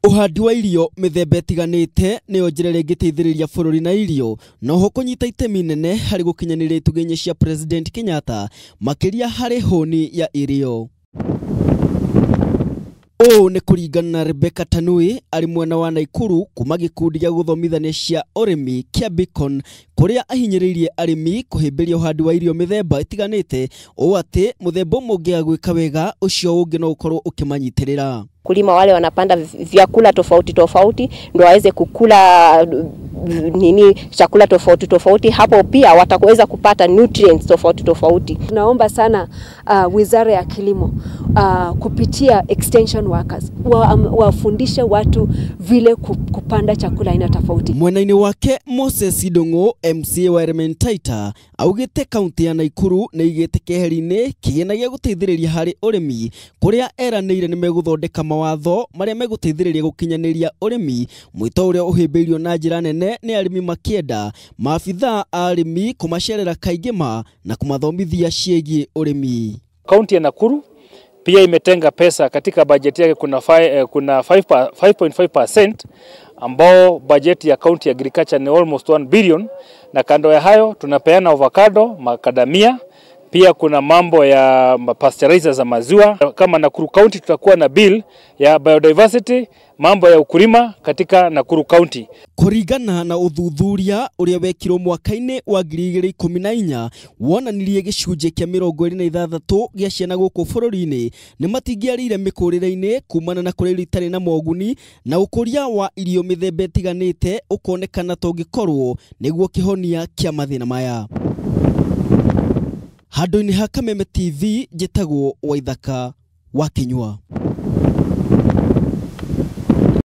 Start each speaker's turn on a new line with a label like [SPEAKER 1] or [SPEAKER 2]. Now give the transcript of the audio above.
[SPEAKER 1] Ũhandi wa irio mĩthemba ĩtiganĩte nĩyo njĩra ĩrĩa ĩngĩteithĩrĩria bũrũri na irio noho kũnyita itemi nene harĩ gũkinyanĩria itugĩ cia President Kenyatta makĩria harĩ hũni ya irio. Ũũ nĩ kũringana na Rebecca Tanui arĩ mwena wa Naikuru kuma gĩkundi gĩa gũthomithania cia ũrĩmi kĩa Beacon kũrĩa ahinyĩrĩirie arĩmi kũhĩmbĩria ũhandi wa irio mĩthemba ĩtiganĩte ũũ atĩ mũthemba ũmwe ũngĩaga gwĩka wega ũcio ũngĩ no ũkorwo ũkĩmanyitĩrĩra.
[SPEAKER 2] Kulima wale wanapanda vyakula tofauti tofauti ndio waweze kukula nini chakula tofauti tofauti, hapo pia wataweza kupata nutrients tofauti tofauti.
[SPEAKER 3] Tunaomba sana Wizara ya Kilimo kupitia extension workers wafundishe watu vile kupanda chakula aina tofauti.
[SPEAKER 1] Mwena-inĩ wake Moses Ndung'u MCA wa Elementaita augĩte kaunti ya Naikuru nĩ igĩte keheri-inĩ kĩgĩna gĩa gũteithĩrĩria harĩ ũrĩmi kũrĩa eranĩire nĩ megũthondeka mawatho marĩa megũteithĩrĩria gũkinyanĩria ũrĩmi mwĩto ũrĩa ũhĩmbĩirio na njĩra nene nĩ arĩmi makĩenda maabithaa a arĩmi kũmacerera kaingĩ ma na kũmathomithia ciĩgiĩ ũrĩmi.
[SPEAKER 4] Kaunti ya Nakuru pia imetenga pesa katika bajeti yake, kuna 5.5% ambao bajeti ya county agriculture ni almost 1 billion, na kando ya hayo tunapeana avocado, makadamia, pia kuna mambo ya pasteurizer za maziwa. Kama Nakuru County tutakuwa na bill ya biodiversity, mambo ya ukulima katika Nakuru County.
[SPEAKER 1] Kũringana na ũthuthuria ũrĩa wekirwo mwaka-inĩ wa 2014 wonanirie gĩcunjĩ kĩa 26 gĩa ciana gũkũ bũrũri-inĩ nĩ matingĩarĩire mĩkũrĩre-inĩ kumana na kũrĩa irio itarĩ na moguni na ũkũria wa irio mĩthemba ĩtiganĩte ũkonekana ta ũngĩkorwo nĩguo kĩhonia kĩa mathĩna maya. Handũ-inĩ ha Kameme TV njĩtagwo Waithaka wa Kinyua.